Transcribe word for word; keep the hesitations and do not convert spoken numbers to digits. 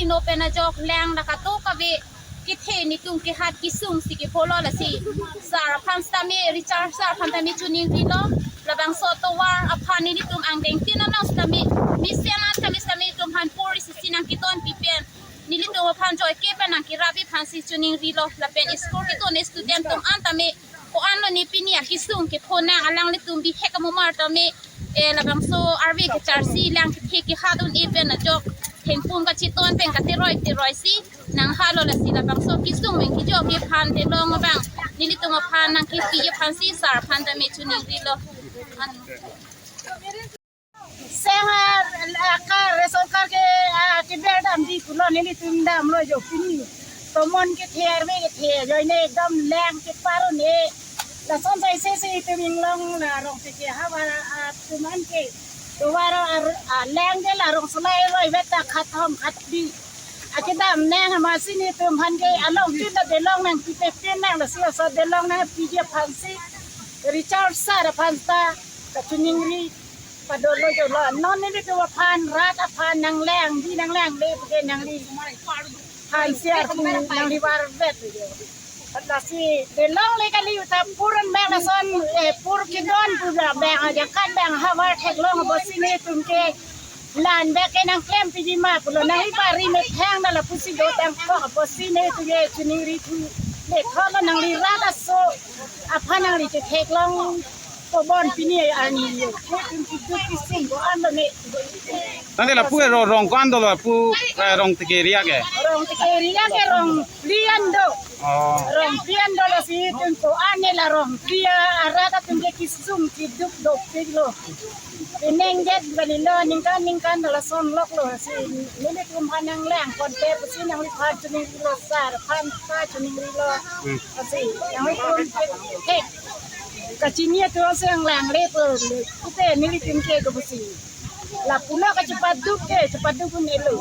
Ino pen ajok lang la kato kave kethe netum kehat kesung si kepho lo lasi sir aphan sitame, Richard sir aphan tame choningrilo. Labangso tovar aphan nelitum angdeng tin along sitame, mesen an tame sitame netum aphan pori sisi nangketonpi pen, nelitum aphan joike pen nangkerapji aphan si choningrilo. Lapen school keton student atum an tame ko-an lo ne pini akesung kepho nang, alanglitum bihek amomar tame, eh, labangso arve kecharsi lang kethe kehat un-e pen ajok thengpum kacheton pen kateroi teroi si nanghalo lasi labangso kesung pen kejokji aphan delong abang nelitum aphan nangkepiji aphan si sir aphan tame choningrilo. Seng a, a, ka ration card ke, a, keber damji pulo, nelitum damlo jo pini. Tomon kethe arve kethe ajoine ekdom lang kepar un-e. Lason sai se se itum inglong la rong teke havar atum an ke. Tovar a, a, lang ke la rongsolai roi vet ta khathom khatbi. Akedam nang amatsi netum aphan ke along tin ta delong nangpipe pen nang lasi laso delong nangpiji aphan si Richard sir aphan ta kachoningri padolo jolo. Non nelitum aphan rat aphan nanglangji nanglanglepo ke nangli aphan si arpu nangli varvet. Lasi delongle kali uta pur an bang lason, eh, pur kedon pu bang ajakan bang havar theklong apotsi netum ke la-an bang ke nangklempiji ma pulo, nangli pari methang da lapusi dotang kok apotsi netum ke choningri thu le tholo nangli rat aso aphan nangli chetheklong pobon pini arni yo. Netum keduk kesung ko-an lo ne. Tangte lapu ro-, rong ko-an dolo lapu, eh, rong teke area ke? Rong teke area ke rong phli an do. Oh. Rong phli an do lasi itum ko-an ne la rong phli arat atum ke kesung keduk dopiklo. Penang det kali lo, ningkan ningkan do lason loklo si nelitum aphan nanglang konte pusi nangliphan choningrilo sir aphan ta choningrilo. Hmm. Lasi nanglitum ke, ke kachini atum si nanglanglepo. Pute nelitum ke ko pusi. Lapulo kachepaduk ke, chepaduk un-elo.